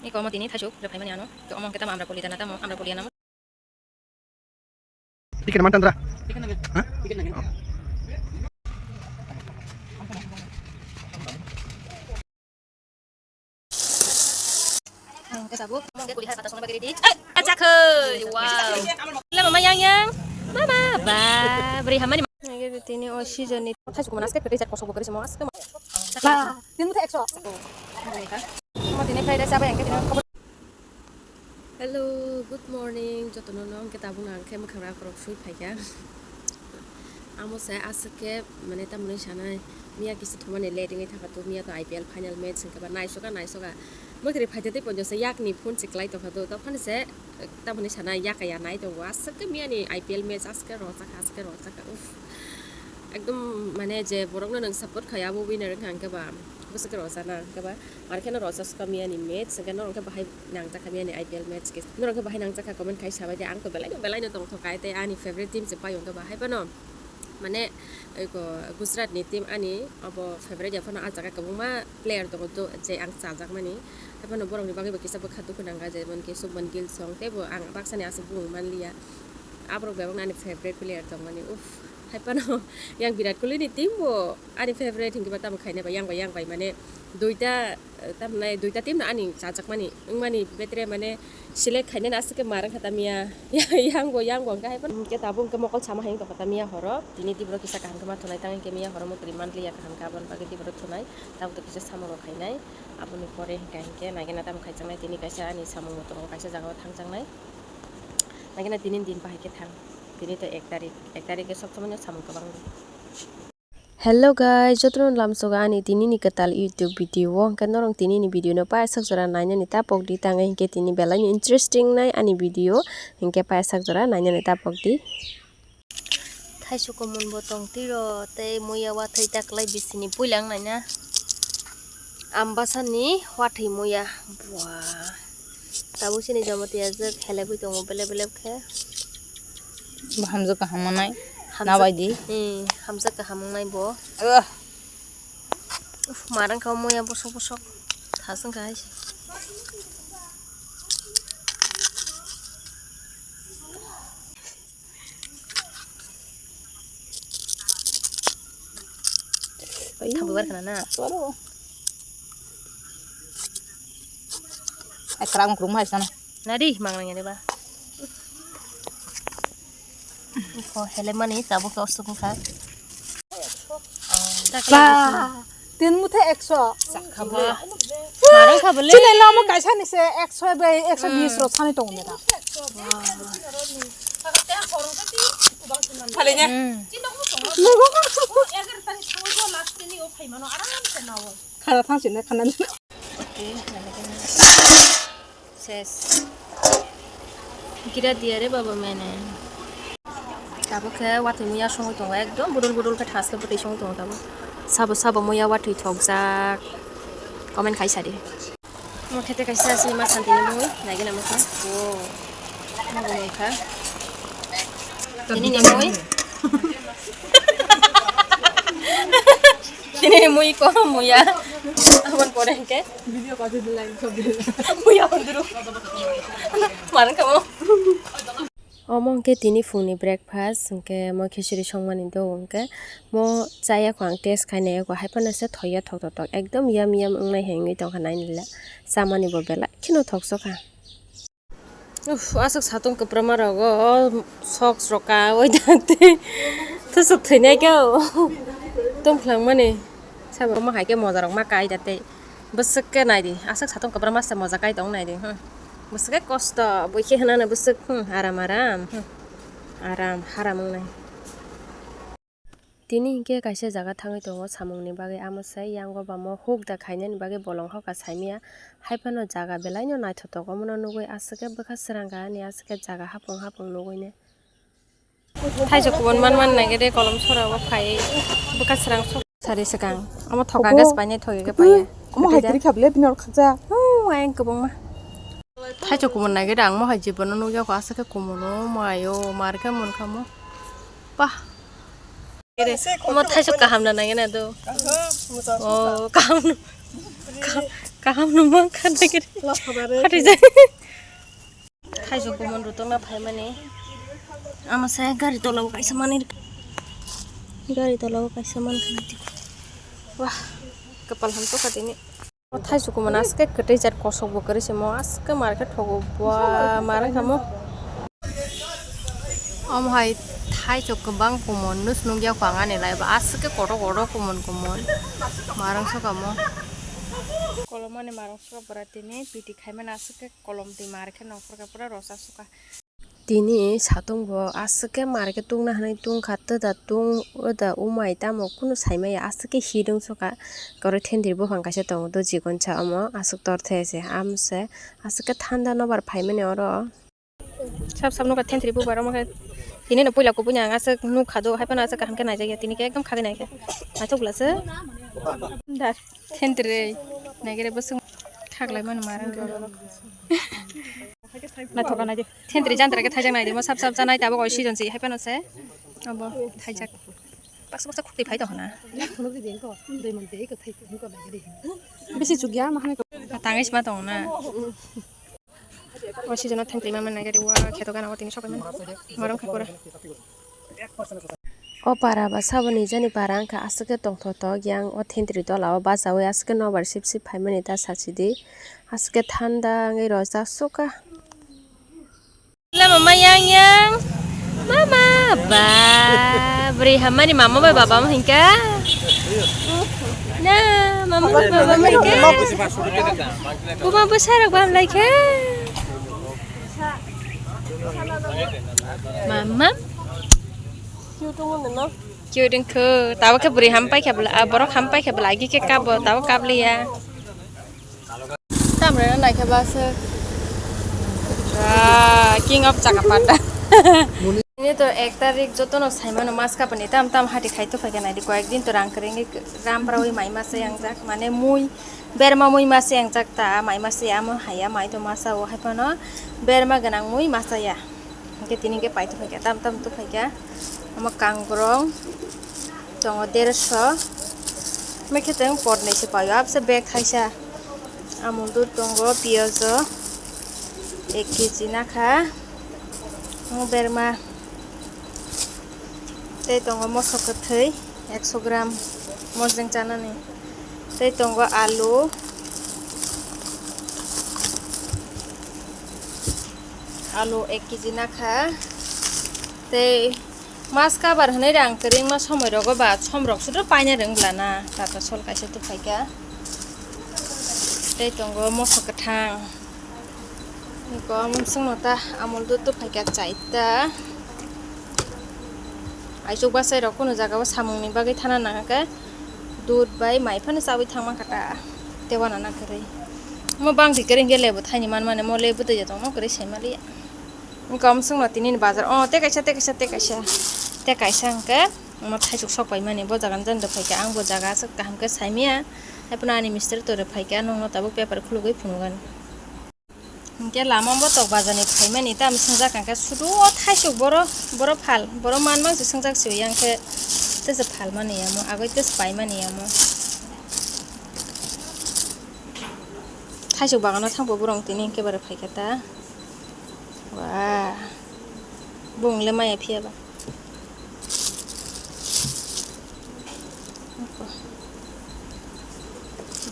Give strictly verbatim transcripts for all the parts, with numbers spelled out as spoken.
Iko omo tini thaisuk rwphaimani ano. To omo hwnkhe tamo amra kuli dana tamo amra kuli anamo. Ticket man tandra. Ha? Ang kata bu, ang kuli hai kata songna bagiri di. Eh, acha khoi, wow. Lama mayang yang. Mama, ba, beri hamani. Nage tini o season ni. Thai suku manas ke pete jak kosok bukari semua. Ba, tin mutha ekso. Mo tini fried rice apa yang kita. Hello, good morning. Jotono no hwnkhe tabukno ang khe mwkhang rakrok sui phaikha. Amo se aswk khe, mane, tamoni sanai, miya kisa thumani late wngwi thangkha to, miya to I P L final match hwnkhe ba naisoka naisoka. Mwkhri phaitwi tei ponjo se yakni phone se klai tongkha to, tophani se, tamoni sanai yakaya nai tongo. Aswk khe miyani I P L match aswk khe rwchapkha, aswk khe rwchapkha. Uff. Ekdom, mane, je borokno nwng support khai abo winner wngkha hwnkhe ba, bwswk khe rwchapna hwnkhe ba. Ar kheno rwchapkha miyani match, hwnkhe norok khe bahai nangjakha miyani I P L match khe. Norok khe bahai nangjakha comment khai sabai di, ang to belai no, belai no tongthok kai tei ani favorite team se paio hwnkhe ba hai phano. Mane, eko Gujarat ni team ani abo favorite ya phano ah jaga kwbangma player tongo do-, je ang chajakmani. Hai phano borok ni bagwi bo kisa bwkha dukhu nangkha, jemon ki Shubman Gill song tei bo ang baksa ni aswk bumung manliya. Aborok bebak no ani favorite player tongmani. Uff, hai phano yang Virat Kohli ni team bo ani favorite hwnkhe ba tamo khainai ba yang bai yang bai mane duita, eh, tamni duita team no ani chajakmani wngmani betre mane select khainani aswk khe mar wngkha ta miya. Yang bo, yang bo hwnkhe hai phano hwnkhe tabuk hwnkhe mokol sama hai wngtongkha ta miya horo. Tini di borok kisa kaham khe ma thunai tang hwnkhe miya horo mukri manliya kaham khe aboni bagwi di borok thunai. Tabuk to kisa samung rok khainai. Aboni pore hwnkhe hwnkhe naigena tamo khaijaknai tini kaisa ani samung bo tongo kaisa jagao thangjaknai. Naigena tini din bahai khe thang. Tini to ek tarik, ek tarik khe sob somoi no samung kwbang di. Hello guys, jotono lamsogo ani tini ni kwtal YouTube video o, hwnkhe norok tini ni video no paisok jora nainani tapok di, tang hwnkhe tini belai ni interesting nai ani video, hwnkhe paisok jora nainani tapok di. Thaisu kumun bo tong tiro tei muya wathwi taklai bisini puila wng naina. Ambasani wathwi muya. Bua. Tabuk sini jomo tiyajwk helebwi tongo belep belep khe. Bo hamjwk kaham wngnai. Hamjwk, nabai di. Hmm, hamjwk kaham wngnai bo. Ugh. Uf, marang kha muya bosok bosok. Thas wngkha hai se. Thambai bar khana na. Aro. Ekra ang kurung hai sana. Nadi mangnang ya ba. Ko hele mani tabuk khe osuk wngkha. Ba, tin muthe ekso. Marang kha bole. Chini lama kaisa ni se ekso bai ekso bis ro sani tongo mera. Phale nya. Hmm. Khara thang sini khana. Ses. Gira diya re baba mene. Tabuk khe wathwi muya songwi tongo, ekdom budul budul khe thas khe bwtwi songwi tongo tabuk. Sabo sabo muya wathwi thokjak. Comment khai sadi. Mo khete kaisa asini ma santi ni mui, nagi na mo kha. O. Mo bo mui kha. Tini ni mui. Tini ni mui ko muya. Abon pore ke. Video kati dilai ko. Muya pon duru. Marang kamo. Omo hwnkhe tini phungni breakfast, hwnkhe mo khichiri songmani do hwnkhe mo chaya kho ang, taste khai nai kho, hai phano se thoya thok thok thok, ekdom yum yum wngnai hai wngwi tongkha nainila, chamani bo belai kheno thok sokha. Uff, aswk satung kwprwma rogo, o socks rok kaui da tei thusuk thwinai khe o tongphlang mani, sabo omo hai khe moja rok ma kai da tei. Bwswk khe nai di, aswk satung kwbra masa moja kai tong nai di, hmm. Bwswk khe kosto, bui khe hwnano bwswk, hmm, aram, aram, hmm. Aram, haram wngnai. Tini hinkhe kaisa jaga thangwi tongo samungni bagwi, amo sai yango bamo huk da khainani bagwi bolong hoka saimaya, hai phano jaga belaino naithotok, omono nugwi aswk khe bwkha srang kha ani, aswk khe jaga hapung hapung nugwi ne. Thaisok kubun man man nai gede kolom sora o phai bwkha srang sok. Sari swkang. Omo thoka gas paine thoge ge paye. Omo hai tiri khabile bini or khakja. Hu, ayang kubun ma. Thaisok kubun nai gede ang mo hai jibono nugya ko asa khe kubun o mayo mar khe mon khamo. Pah. Omo thaisok kaham na nai gena do. Oh, kaham. Kaham no mankha nagiri. Phatijak. Thaijok kumun rutokna phaimani. Ama se gari tola o kaisa mani. Gari tola o kaisa mankha nagiri. Wah, kapal hamtokha tini. O thaijok kumun aske kwtwi jat kosok bo kwrwi se mo aske market thogo bua marang kamo. Omo hai thaijok kwbang kumun nus nukya kho ang ani life o aske kotor kotor kumun kumun marang sokamo. Kolomani marang soka bwra tini piti khaimani aske kolom twi market nongkhorkha pura rosa sokha. Tini satung bo aswk khe market tungna hinwi tungkha, twda tung, wda umai tamo kunu saimaya, aswk khe hit wngsukha. Oro thentwrwi buphang kaisa tongo, do chikonsa omo aswk torthe se, amo se aswk khe thanda nobar phaimani oro. Sab sab nukha thentwrwi buphang omo khe, tini no puila kubuni ang aswk nukha do, haiphano aswk kaham khe naijakya, tini khe ekdom khagwi naikhe naithok bwlasa. Da thentwrwi naigere bwswk khaklai mani marang rok. Naithoka naidi. Thentwrwi jantra khe thaijak naidi. Mo sap sap janai tabuk oi season se hai phano se. Abo thaijak. Baksa baksa khukti phai tong hana. Bisi chukya ma hane. Tangis ma tong na. O season o thentwrwi ma man nai gari wa kheto gana o tini sokai man. Marang khe pura. O para ba sabo nijani para wngkha aswk khe tongthok tok yang o thentwrwi tola o bachaui aswk khe nobar sip sip phaimani ta sachidi aswk khe thanda wngwi rojak sukha. Mama yang yang mama ba bwrwi hammani mama bai baba mo hinkha na mama bai baba mo hinkha buma bwsarok bam laikha. Mama. Cute wngkha. Tabuk khe bwrwi ham paikha bwla, ah, borok ham paikha bwla, agi khe kabo, tabuk kabliya. Tamreno naikhe ba se. Ah, king of Chakapata. Ini to ek tarik jotono saimano mas kapani tam tam hati khai to phaikha naidi koyek din to rang kwrwngwi ram prawi mai masa yangjak mane mui. Berma mui masa yangjak ta, mai masa ya, amo haya, mai to masa o, hai phano berma gwnang mui masa ya. Hingke tini hingke pai tongkha, tam tam tongkha, omo kangrong tongo dersho, mekhe tong pornoi se paio, abse bag thaisa, amul dud tongo, piyajo ek kg nakha, omo berma, tei tongo moso kwthwi ekso gram mojeng chanani. Tei tongo alu, alu ek kg nakha. Tei mas kabar hinwi rang kwrwngma somoi rogo ba somrok sudo paina rwng bwlana tata sol kaisa tubuphaikha. Tei tongo moso kwthang. Eko omo chwngno ta amul dud tubuphaikha chaita. Aisuk bachai rok kunu jaga o samung ni bagwi thana nangkhe dud bai mai phano chawi thangma kha ta tei wana nangkhe rwi. Omo bangsi kwrwi hwnkhe lebu thaini manmani mo lebu twi tongma kwrwi sai maliya. Wngkha omo chwngno tini ni bazar o tei kaisa tei kaisa tei kaisa tei kaisa hwnkhe omo thaisuk sok paimani bo jaga ni jani rw phaikha ang bo jaga aswk kaham khe saimanya. Haiphano ani mistiri to rw phaikha nokno tabuk paper khulugwi phunukgani. Hingke lama bo tok bazar ni phaimani tam swngjak hingke sudu o thaisuk boro boro phal boro manmang se swngjak se yang khe tesa phalmani yamo agoi tesa paimani yamo thaisuk bagano thangbo borong tini hingke bare phaikhe ta wa bung le maya phiya ba.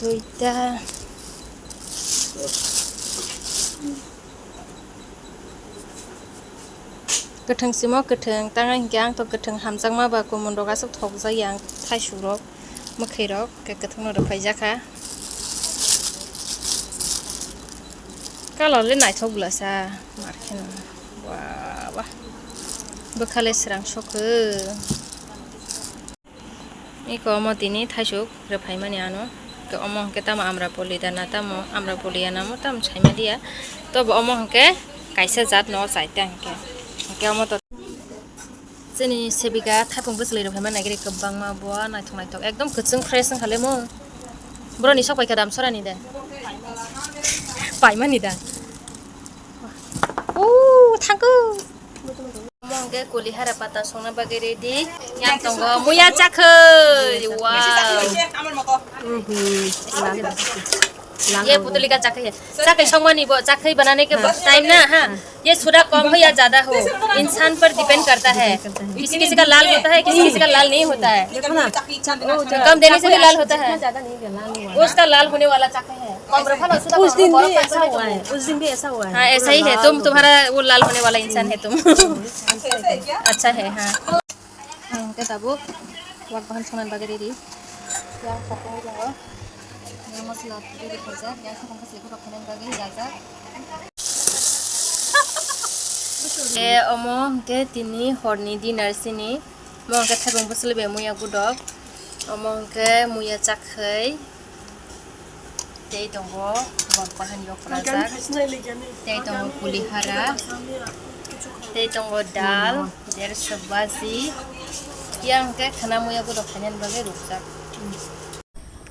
Duita. Kwthwng simo kwthwng, tang hinkhe ang to kwthwng hamjakma ba kumun rok aswk thokjak ya ang thaisuk rok, mwkhwi rok khe kwthwng no rwphaijak kha. Colour le naithok bwlasa, mar kheno. Wa, wa. Bwkha le srang sokho. Iko omo tini thaisuk rwphaimani ano. Ke omo hwnkhe tamo Amrapoli da na tamo Amrapoli ya namo tamo saimaliya. Tobo omo hwnkhe kaisa jat no chaita hwnkhe. Hwnkhe omo to. Chini sebika thaipung bwchwlwi rok phaima naigiri kwbangma bo naithok naithok ekdom kwchwng fresh wngkha le mung. Boroni sok paikha dam sorani de. Paimani da. Ooh, thank you. Omo hwnkhe koli hara pata songna bagwi ready. Yang tongo muya chakhwi. Wow. Mhm. ये पुतली का चाकरी है। चाकरी सम्मानी वो चाकरी बनाने के टाइम ना, हाँ, ये थोड़ा कम हो या ज्यादा हो, इंसान पर डिपेंड करता है। किसी किसी का लाल होता है, किसी किसी का लाल नहीं होता है। देखो ना, कम देने से भी लाल होता है। वो उसका लाल होने वाला चाकरी है। उस दिन भी ऐसा हुआ है, उस दिन भी ऐसा हुआ है। हाँ, ऐसा ही है। तुम, तुम्हारा वो लाल होने वाला इंसान है तुम। अच्छा है, हाँ। Ang khe tabuk wak bahan songna bagwi ready. Piyaj katinwi tongo. Masala ready khaijak. Piyaj katinwi khaijak. E, omo hwnkhe tini horni dinner chini. Omo hwnkhe thaibung bwswlwi bai muya gudok. Omo hwnkhe muya chakhwi. Tei tongo bor bahan yok rajak. Tei tongo kulihara. Tei tongo dal, dersho baji. Yang hwnkhe khana muya gudok khainani bagwi rukjak.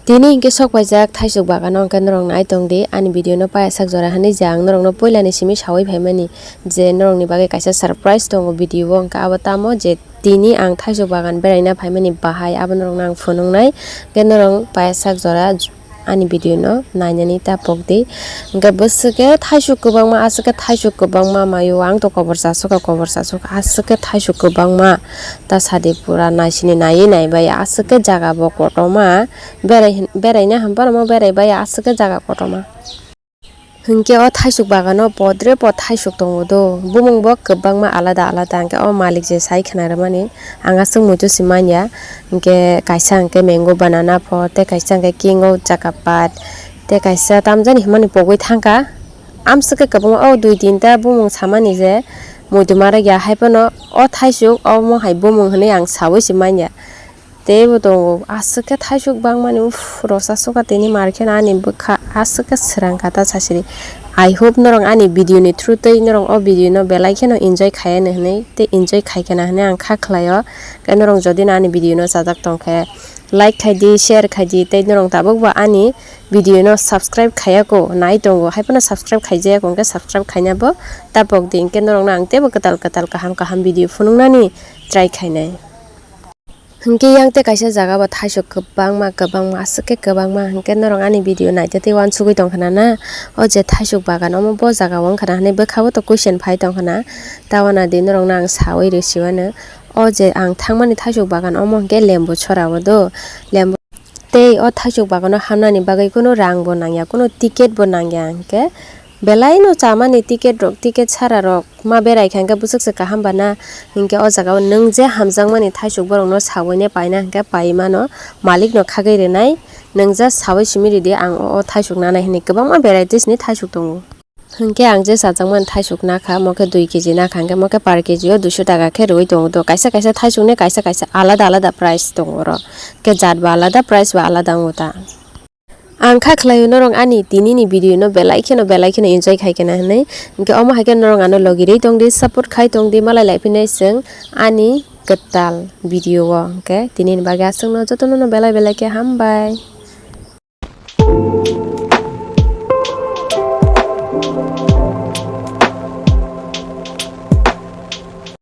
Tini hwnkhe sok paijak thaisuk bagano hwnkhe norok nai tongdi ani video no paiyasak jora hinwi je ang norokno puilani simi sawi phaimani je norokni bagwi kaisa surprise tongo video o hwnkhe abo tamo je Tini ang thaisuk bagan beraina phaimani bahai, abo norokno ang phunuknai. Hwnkhe norok paiyasak jora ani video no nainani ta pokdi. Hwnkhe bwswk khe thaisuk kwbangma, aswk khe thaisuk kwbangma maio, ang to kobor chasukha, kobor chasukha, aswk khe thaisuk kwbangma. Ta sadi pura naisini naiwi naibai, aswk khe jaga bo kotorma. Berai, beraina hambar omo beraibai, aswk khe jaga kotorma. Hinkhe o thaisuk bagano podre pod thaisuk tongo do, bumung bo kwbangma alada alada, hinkhe o malik je sai khna rwmani ang aswk muitu se manya, hinkhe kaisa hinkhe mango banana pho, tei kaisa hinkhe king o chakapat, tei kaisa tamjani hwnmani pogwi thangkha. Amswk khe kwbangma o dui tinta bumung samani je muitu ma rwkya, haiphano o thaisuk omo hai bumung hwnwi ang saui se manya. Teibo tongo, aswk khe thaisuk bangmani, uff, rosa sukha tini mar khe ani bwkha aswk khe swrang kha ta sasiri. I hope norok ani video ni through tei norok o video no belai kheno enjoy khai ani hinwi tei enjoy khai khena hinwi ang kha khlaio. Khe norok jodi no ani video no chajak tong khe like khai di, share khai di tei norok tabuk bo ani video no subscribe khaiya ko nai tongo, haiphano subscribe khaijaya ko hwnkhe subscribe khaina bo tapok di, hwnkhe norok no ang teibo kwtal kwtal kaham kaham video phunuknani try khainai. Hinkhe yang tei kaisa jaga bo thaisuk kwbangma, kwbangma, aswk khe kwbangma. Hinkhe norok ani video naitete uansugwi tongkha na, na? O je thaisuk bagan, omo bo jaga o wngkha na hinwi bwkha o to question phai tongkha na. Tabana di norokno ang saui rw siwano. O je ang thangmani thaisuk bagan, omo hinkhe lembu sora o do. Lembu tei o thaisuk bagano hamnani bagwi kunu rang bo nangya, kunu ticket bo nangya hinkhe. Belai no chamani ticket rok, ticket sara rok ma berai kha hinkhe bwswk se kaham bana hinkhe o jaga o nwng je hamjakmani thaisuk borok no saui ne paina hinkhe pai mano, malik no khagwi rwnai, nwng just saui simi ridi ang o, o thaisuk nanai hinwi kwbangma varieties ni thaisuk tongo. Hinkhe ang je chajakmani thaisuk nakha, mo khe dui kg nakha, hinkhe mo khe per kg o duiso taka khe rwui tongo do, kaisa kaisa thaisuk ni kaisa kaisa alada alada price tongo oro, hinkhe jat bo alada price bo alada wngo ta. Ang kha khlaio norok ani tini ni video no belai kheno belai kheno enjoy khai kena hinwi. Hinkhe omo hai khe norok ano logi rwi tongdi, support khai tongdi, malai lai phinai chwng ani kwtal video o. Hinkhe tini ni bagwi aswk no jotono no belai belai khe hambai.